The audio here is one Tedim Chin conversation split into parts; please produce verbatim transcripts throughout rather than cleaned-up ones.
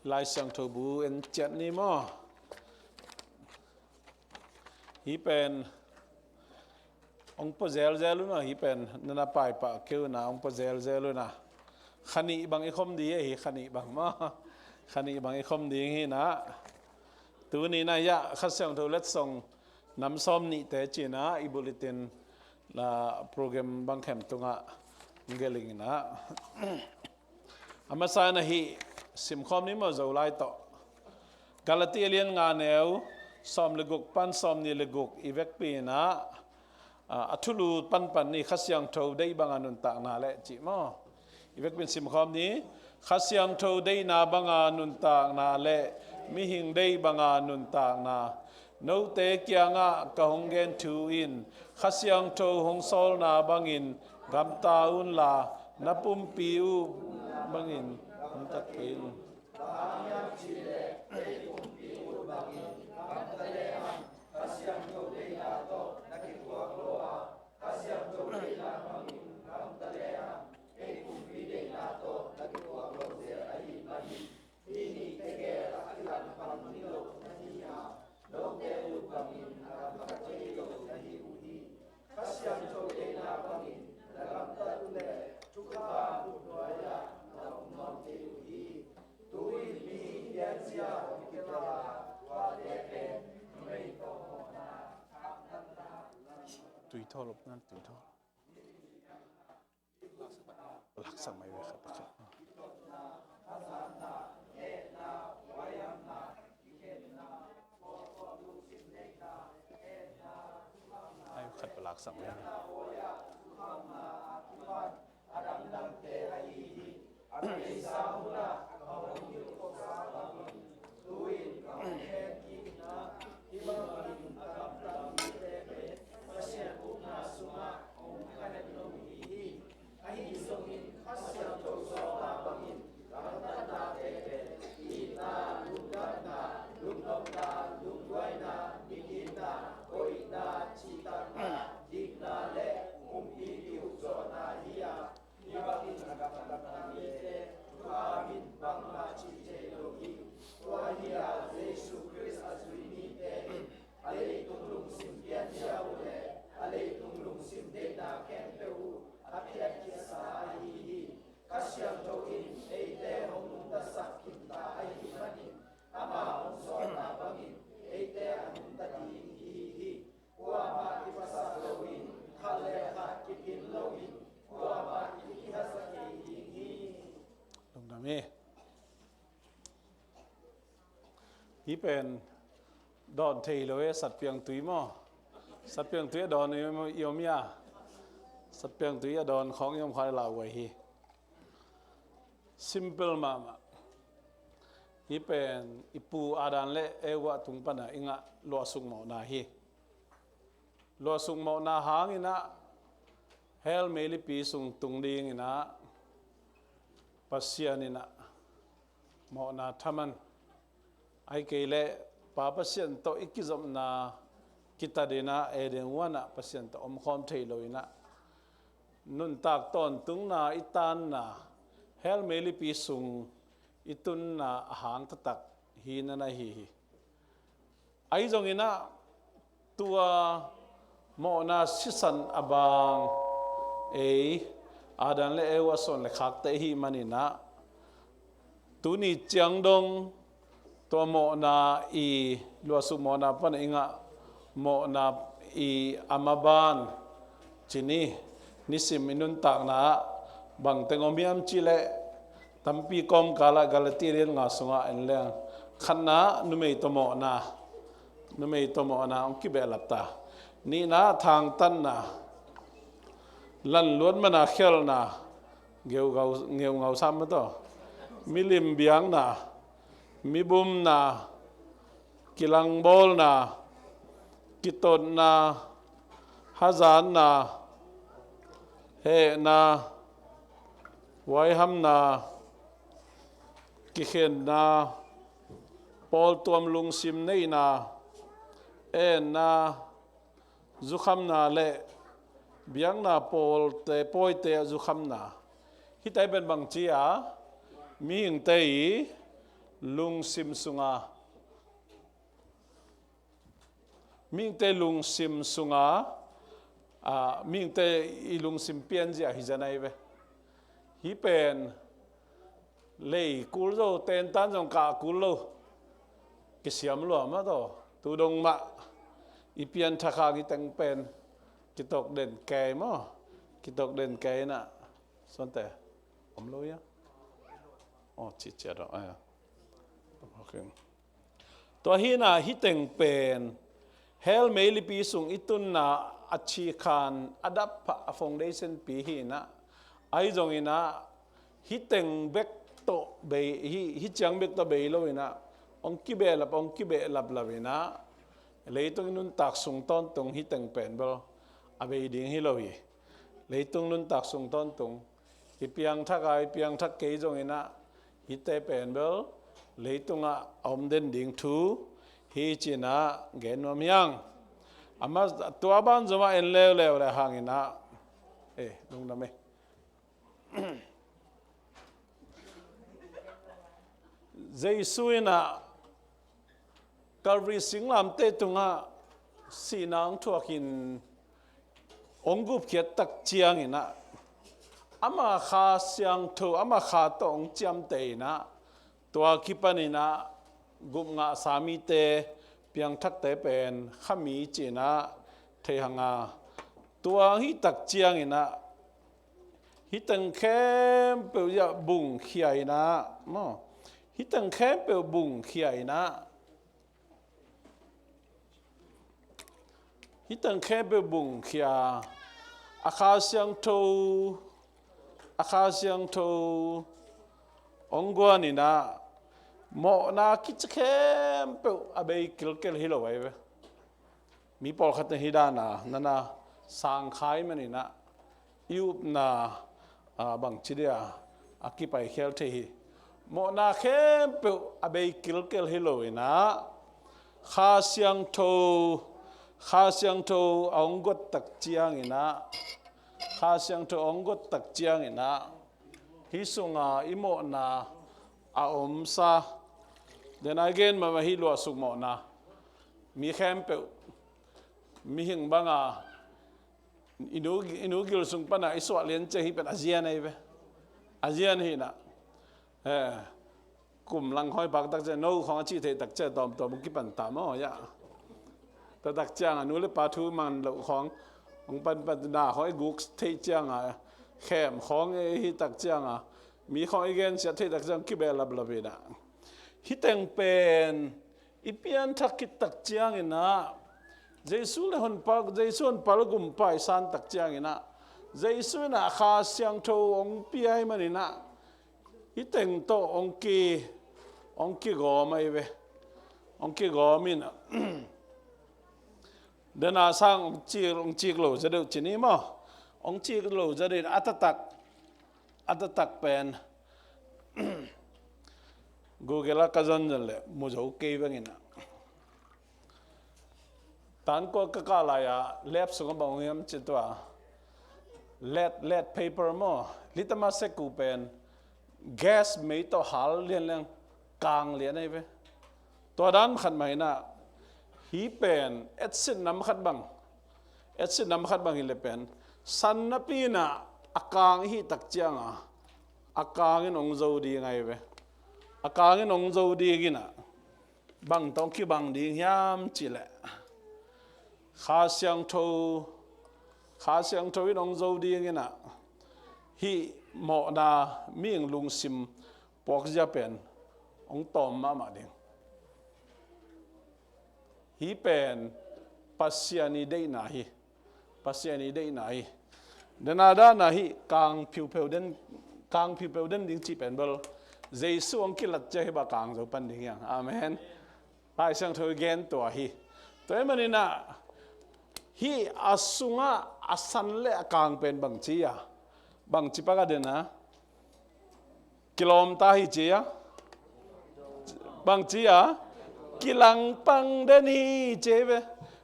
Lai Siangtho bu en ciat ni maw? Hih pen hong pua zelzel un a, hih pen na na paipah kei un a, hong pua zelzel un a. Kha nih bang i khom ding hi, kha nih bang maw? Kha nih bang i khom ding hi na. Tuni na hiah Kha Siangtho letsong nam sawm nihte ci-in a i bulletin la program bang khem tungah gelh ing na. A masa in a hih simkhawm ni maw, Zolai tawh. Galati a lian nga neu sawm le guk pan sawm nih le guk i vekpi in a, a, a thulu panpan ni, Kha Siangtho deih banga nuntakna le cih maw? I vekpi in simkhawm ni. Kha Siangtho deihna banga nuntakna le mihing deih banga nuntakna, note kiangah ka hong gen thu in Kha Siangtho hong sawlna bangin gamta unla, na pumpi uh bangin gamtat kei un. Tui thaw lop nan, tui thaw. Laksak mai ve khat pakhat. Ai, khat pa laksak mai ve. Lungdam hi. Hih pen dawn thei lo e, satpiang tui maw? Satpiang tui a dawn i om, i om hia? Satpiang tui a dawn khawng i om kha lauhuai hi. Simple mahmah. Hih pen i pu Adam le Eva tung pana i ngah luahsuk mawhna hi. Luahsuk mawhna hangin ah hell meilipi sung tung dingin ah Pasian in ah mawhna thaman, ahih kei leh Pa Pasian tawh i kizopna kitat in ah Eden huan ah Pasian tawh omkhawm thei lo in ah nuntak tawntungna i tanna, hell meilipi sung i tunna a hang taktak hi na na hi hi. Ahi zongin ah tua mawhna sisan a bang ei Adam le Eva sawn le khakte i hih manin ah tuni ciang dong tua mawhna i luahsuk mawhna pana i ngah mawhna i a maban ci ni, nisim i nuntakna ah bang teng om hiam cih leh tampi kawmkal ah Galati lian nga sungah en leng khatna numei tawh mawhna, numei tawh mawhna hong kibehlap ta. Nihna thangtatna, lanluat mana khialhna, ngeungau, ngeungau sam mataw, milim biakna, mibumna, kilangbawlna, kitotna, hazatna, hehna, huaihamna, kikhenna, pawltuam lungsim neihna, enna, zukhamna le biakna pawlte, pawite a zukhamna. Hihte pen bangci a mihingte i Lungsim sunga, mihingte lungsim sunga, a, mihingte i lungsim pianzia hi zen ahi ve. Hih pen lei kul zo, tentan zong kah kul lo. Kisiam lua mah tawh. Tu dong mah i pianthak hang i teng pen kitok den kei maw? Kitok den kei na. Suante om lo ia. Oh, ciciat oh. Okay. Tua hi na, hih teng pen hell meilipi sung i tunna a cikhan a dap phah a foundation pi hi na. Ahi zongin ah hih teng bek tawh bei, hih, hih ciang bek tawh bei lo in ah, hong kibehlap, hong kibehlap lap in ah, leitung i nuntak sung tawntung hih teng pen bel a bei ding hi lo hi. Leitung nuntak sung tawntung i piangthak a, i piangthak kei zongin ah, hihte pen bel leitungah a om den ding thu hi ci-in ah gen nuam hi hang. Amah tua ban zomah en leuleu le hangin ah, eh, lungdam e. Jesu in ah Calvary singlamteh tungah sihna hong thuakin hong gupkhiat tak ciangin ah, ama Kha Siangtho, ama Kha tawh hong ciamteh in ah, tua kipanin ah gupngahsa mite, piangthakte pen khami ci-in ah thei hang a, tua hih tak ciangin ah hih teng khempeuh ah bungkhia in ah maw, hih teng khempeuh bungkhia in ah, hih teng khempeuh bungkhia, a Kha Siangtho, a Kha Siangtho hong guan in ah, mawhna kici khempeuh a bei kilkel hi lo ahi ve. Mi pawlkhat in hih dan a nana sangkhai manin ah, i upna, a, bangci dia a kipaikhial thei hi. Mawhna khempeuh a bei kilkel hi lo in ah, Kha Siangtho, Kha Siangtho a hong guat tak ciangin ah, Kha Siangtho a hong guat tak ciangin ah, hih sunga i mawhna a omsa, den a i gen mahmah hih luahsuk mawhna, mi khempeuh, mihing banga, i nu, i nu gil sung pana i suah lian ciang hih pen a zian ahi ve. A zian hi na. Eh, kum lang khawng i pak tak ciang, no khawng a cih theih tak ciang tawmtawm kipan ta maw, ya. Tua tak ciang a nu le pa thu man loh khawng, hong panpan na khawng i guk theih ciang a, khem khawng i hih tak ciang a, mi khawng i gensiat theih tak ciang kibehlap lap hi na. Hih teng pen i pianthak khit tak ciangin ah, Jesu le honpa, Jesu honpa le gumpa i san tak ciangin ah, Jesu in ah Kha Siangtho hong pia ahih manin ah, hih teng tawh hong ki, hong kigawm ahi ve. Hong kigawm in ah, den a sang hong cik, hong cik lo zaw deuh ci ni maw. Hong cik lo zaw deuh in a taktak, a taktak pen Google ah ka zonzon leh mu zo kei veng in ah. Tan kua ka kah lai-a lab sungah bang hong hiam cih tua, lead, lead paper maw, litmus sek uh pen gas mei tawh hal lianliang, kang lian ahi ve. Tua dan khat mah in ah, hih pen acid nam khat bang, acid nam khat bang hi leh pen san napi in ah a kang i hih tak ciang a, a kang in hong zo ding ahi ve. A kang in hong zo ding in ah, bang tawh kibang ding hiam cih leh, Kha Siangtho, Kha Siangtho in hong zo ding in ah, hih mawhna, mihing lungsim puakzia pen hong tawm mahmah ding. Hih pen Pasian i deihna hi. Pasian i deihna hi. Den a dan a hih kang phiupheu den, kang phiupheu den ding cih pen bel Jesu hong kilat ciang hih bang kang zo pan ding hi hang. Amen. Lai Siangtho i gen tua hi. Tua ahih manin ah, hih a sungah a san le a kang pen bangci a, bangci pak a den a, kilawm ta hi ci a, bangci a, kilangpang den hi ci ve.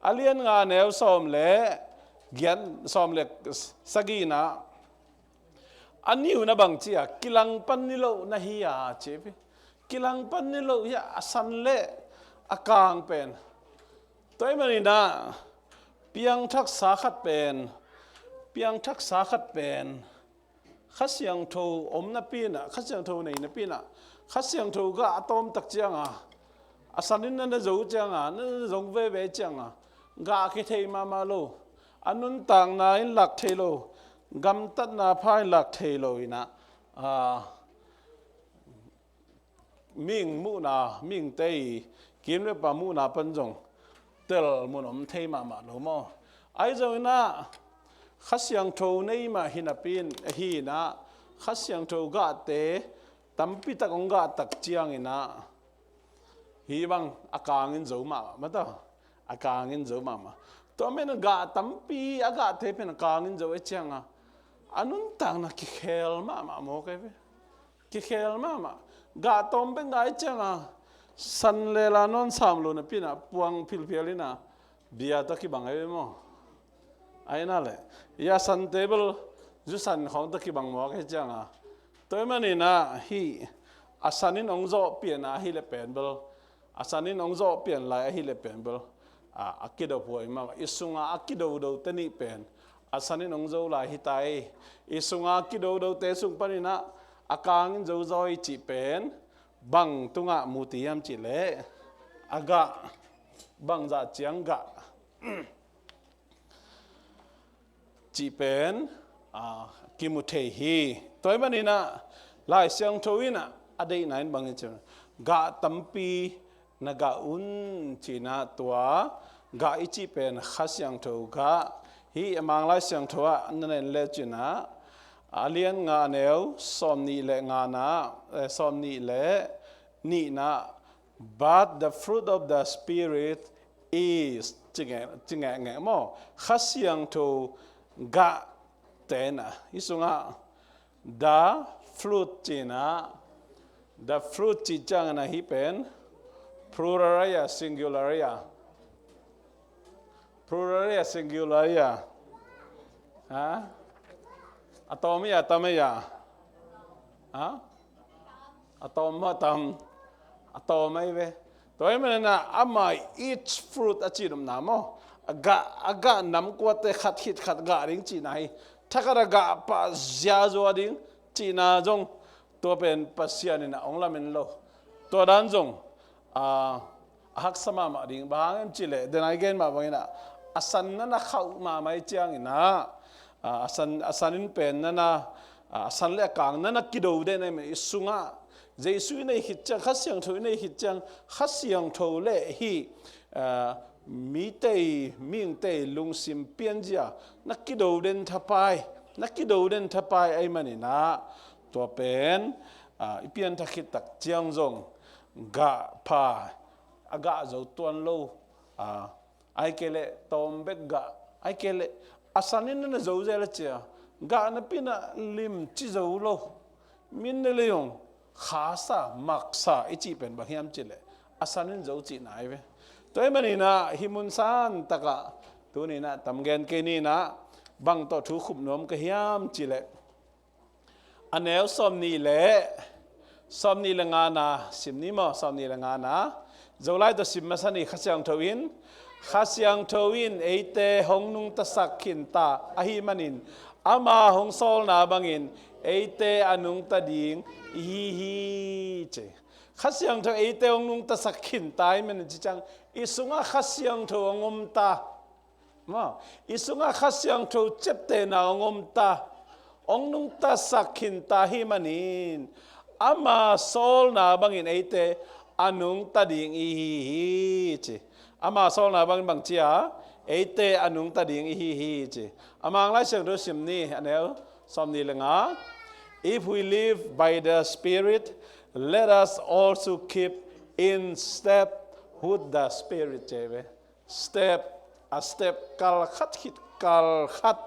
A lian nga neu sawm le giat, sawm le sagihna, a nihna bangci a, kilangpang ni lo na hi a ci ve. Kilang pan ni lo hi a, a san le a kang pen. Tua ahih manin ah piangthaksa khat pen, piangthaksa khat pen Kha Siangtho om napi in ah, Kha Siangtho nei napi in ah, Kha Siangtho gah a tawm tak ciang a, a san in na na zo ciang a, na na zong veve ciang a, gah kithei mahmah lo, a nuntakna in lak thei lo, gamtatna pha in lak thei lo in ah, a, mihing muhna, mihingte i kim le pa muhna pan zong tel mun om thei mahmah lo maw? Ahi zongin ah Kha Siangtho nei mah hi napi in, ahi in ah Kha Siangtho gahte tampi tak hong gah tak ciangin ah hih bang a kang in zo mahmah, mataw, a kang in zo mahmah. Tua men gah tampi a gahte pen a kang in zo e ciang a, a nuntakna kikhel mahmah mawk e ve. Kikhel mahmah. Gah tawm bek ngai ciang a, san le la nawn sam lo napi in ah puang philphial in ah bia tawh kibang ahi ve maw? Ahi na le, ia san table zu san khawng tawh kibang mawk ahi ciang a, tua ahih manin ah hih a san in hong zawh pian a, ahih leh pen bel, a san in hong zawh pian lai ahih leh pen bel, a, a kido huai mah, i sunga a kidodote nih pen a san in hong zo lai hi ta hi. I sunga a kidodote sung panin ah a kang in zo zaw i cih pen bang tungah mu ti hiam cih leh, a gah, bangzah ciang gah cih pen, a, kimu thei hi. Tua ahih manin ah Lai Siangtho in ah a deihna in bang hiam cih leh, gah tampi na gah un ci-in ah, tua gah i cih pen Kha Siangtho gah hi. A Mang Lai Siangtho ah na en leh ci-in ah, a lian nga, a neu sawmnih le ngana, eh, sawmnih le nihna, "But the fruit of the Spirit is," ci ngeh, ci ngeh ngeh maw? Kha Siangtho gah ten a, hih sungah the fruit ci-in ah, the fruit cih ciangin ah hih pen plural a, singular a, plural a, singular a, ha? A tawm a, a tam a, ha? A tawm maw, a tam? A tawm ahi ve. Tua ahih manin ah amah each fruit a cihnopna maw, a gah, a gah nam kuate khat khit khat gah ding cihna hi. Thakhat a gah pah ziazua ding cihna zong tua pen Pasian in ah hong lamen lo. Tua dan zong, a, a haksa mahmah ding. Bang hang hiam cih leh, den a i gen mah bangin ah, a san na na khauh mahmah i ciangin ah, a, a san, a san in pen na na, a, a san le a kang na na kido den ahih manin, i sungah Jesu i nei khit ciang, Kha Siangtho i nei khit ciang, Kha Siangtho le hih, a, mite i, mihingte i lungsim pianzia na kido den thapai, na kido den thapai ahih manin ah, tua pen, a, i pianthak khit tak ciang zong gah pha, a gah zo tuan lo, a, ahih kei leh tawm bek gah, ahih kei leh a san in na na zo zel a ci a, gah napi in ah limci zo lo, min le lei hong khasa, maksa i cih pen bang hiam cih leh a san in zo cihna ahi ve. Tua ahih manin ah hih mun san takah tuni in ah tam gen kei ni in ah, bang tawh thu khup nuam ka hiam cih leh, a neu sawmnih le, sawmnih le ngana sim ni maw, sawmnih le ngana. Zolai tawh sim masa ni, Kha Siangtho in, Kha Siangtho in eite hong nungtasak khinta ahih manin, ama hong sawlna bangin eite a nungta ding i hi hi, ci. Kha Siangtho eite hong nungtasak khinta ahih manin ci ciang, i sungah Kha Siangtho hong om ta. Maw, i sungah Kha Siangtho ciaptehna hong om ta, hong nungtasak khinta ahih manin, ama sawlna bangin eite a nungta ding i hi hi, ci. Ama sawlna bangin bang ci a, eite a nungta ding i hi hi, ci. A Mang Lai Siangtho sim ni, a neu sawmnih le nga. "If we live by the Spirit, let us also keep in step with the Spirit," ci ve. Step, a step, kal khat khit kal khat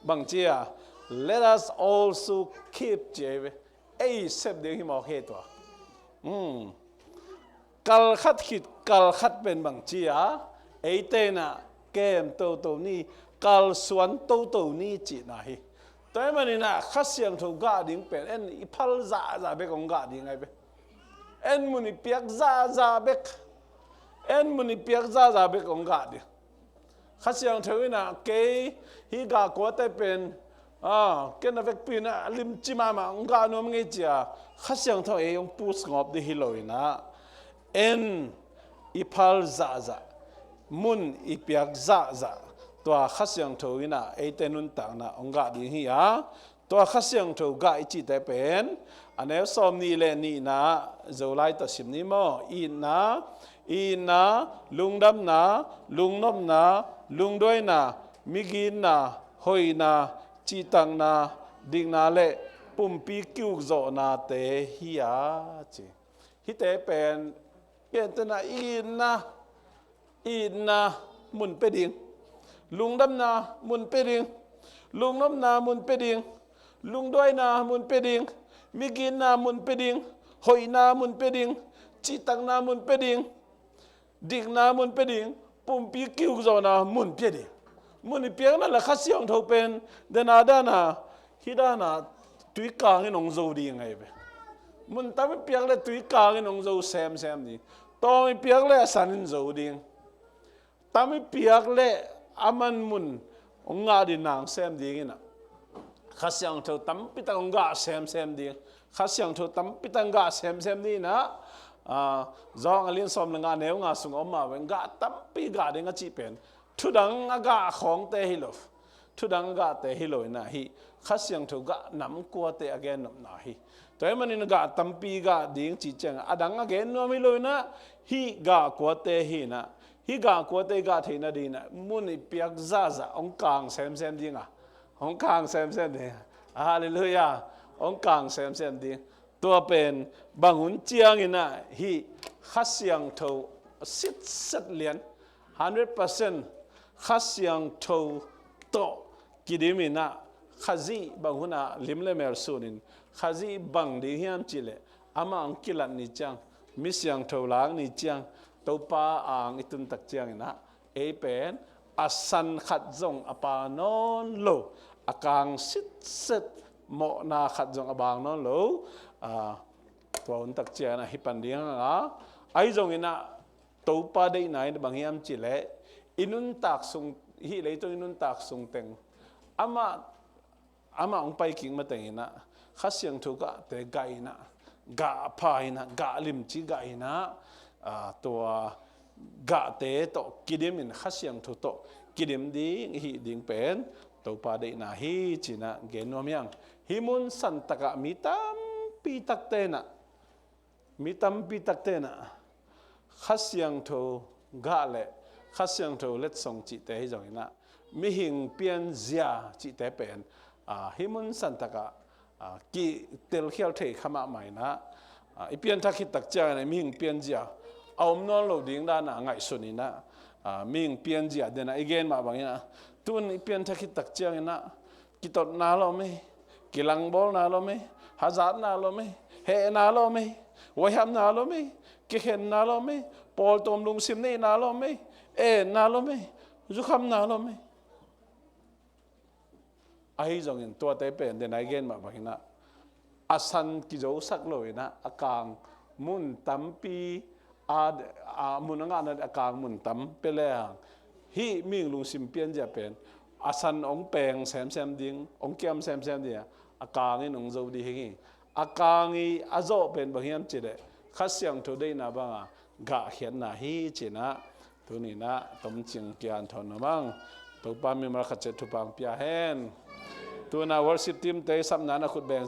bang ci a, "Let us also keep," ci ahi ve. Ei sep ding hi mawk hi tua. Hmm. Kal khat khit kal khat pen bang ci a, eite in ah kem toto ni, kalsuan toto ni cihna hi. Tua ahih manin ah Kha Siangtho gah ding pen en i phal zahzah bek hong gah ding ahi ve. En mun i piak zahzah bek, en mun i piak zahzah bek hong gah ding. Kha Siangtho in ah kei hih gah kuate pen, ah, ken a vekpi in ah limci mahmah hong gah nuam ngei ci-a Kha Siangtho ei hong push ngawp ding hi lo in ah, en i phal zahzah, mun i piak zahzah, tua Kha Siangtho in ah eite nuntakna hong gah ding hi a, tua Kha Siangtho gah i cihte pen a neu sawm nih le nihna, Zolai tawh sim ni maw? Itna, itna, lungdamna, lungnopna, lungduaina, miginna, hoihna, cihtakna, dikna le pumpi kiukzawhnate hi a ci. Hihte pen, gentehna, itna, itna mun pia ding, lungdamna mun pia ding, lungnopna mun pia ding, lungduaina mun pia ding, miginna mun pia ding, hoihna mun pia ding, cihtakna mun pia ding, dikna mun pia ding, pumpi kiukzawhna mun pia ding. Mun i piakna le Kha Siangtho pen dena dana, hih dana tuikang in hong zo ding ahi ve. Mun tam i piak le tuikang in hong zo semsem ding. Tawng i piak le a san in zo ding. Tam i piak le a man mun hong ngah ding nang sem ding in ah, Kha Siangtho tampi tak hong gah semsem ding. Kha Siangtho tampi tak hong gah semsem ding in ah, ah, Johan a lian sawm le nga neu nga sung a om mah bang, gah tampi gah ding a cih pen thudang a gah khawngte hi lo. Thudang a gahte hi lo in ah, hih Kha Siangtho gah nam kuate a gennopna hi. Tua ahih manin gah tampi gah ding cih ciang a dang a gen nuam hi lo in ah, hih gah kuate hi in ah, hih gah kuate gah theih nading in ah mun i piak zahzah hong kang semsem ding a, hong kang semsem ding a. Halleluiah. Hong kang semsem ding. Tua pen bang hun ciang in ah hih Kha Siangtho sitset lian, hundred percent Kha Siangtho tawh kidim in ah, Khazih bang hun ah lim le mel sun in, Khazih bang ding hiam cih leh amah hong kilat ni ciang, mi siangtho lak ni ciang, Topa ang i tun tak ciang in ah, ei pen a san khat zong a pha nawn lo, a kang sitset, mawhna khat zong a bang nawn lo, ah, tua hun tak ciang in ah hih pan ding a, ahi zongin ah Topa deihna in bang hiam cih leh i nuntak sung, hih leitung i nuntak sung teng amah, amah hong pai kik mateng in ah Kha Siangtho gahte gah in ah, gah pha in ah, gah limci gah in ah, ah, tua gahte tawh kidim in, Kha Siangtho tawh kidim ding i hih ding pen Topa deihna hi ci-in ah gen nuam hi hang. Hih mun santak ah mi tampi takte in ah, mi tampi takte in ah Kha Siangtho gah le Kha Siangtho letsong cihte hi zongin ah, mihing pianzia cihte pen, ah, hih mun santak ah, ah, kitelkhial thei kha mahmah in ah, ah, i pianthak khit tak ciangin ah mihing pianzia a om nawn lo ding dan ah ngaihsun in ah, ah, mihing pianzia den ah i gen mah bangin ah, tu-in i pianthak khit tak ciangin ah, kitotna lawm ei, kilangbawlna lawm ei, hazatna lawm ei, hehna lawm ei, huaihamna lawm ei, kikhenna lawm ei, pawltawm lungsim neihna lawm ei, enna lawm ei, zukhamna lawm ei. Ahi zongin tuate pen den a i gen mah bangin ah, a san kizosak lo in ah, a kang mun tampi, a, a mun a ngahna a kang mun tam pia lehang, hih mihing lungsim pianzia pen a san hong peng semsem ding, hong kiam semsem ding a, a kang in hong zo ding hi. A kang i a zawh pen bang hiam cih leh Kha Siangtho deihna bang a gahkhiatna hi ci-in ah, tuni-in ah tomcing kihanthawn nuam hang. Topa mimal khat ciat thupha hong pia hen. Tu-in ah worship team te i sapna-in a khut beng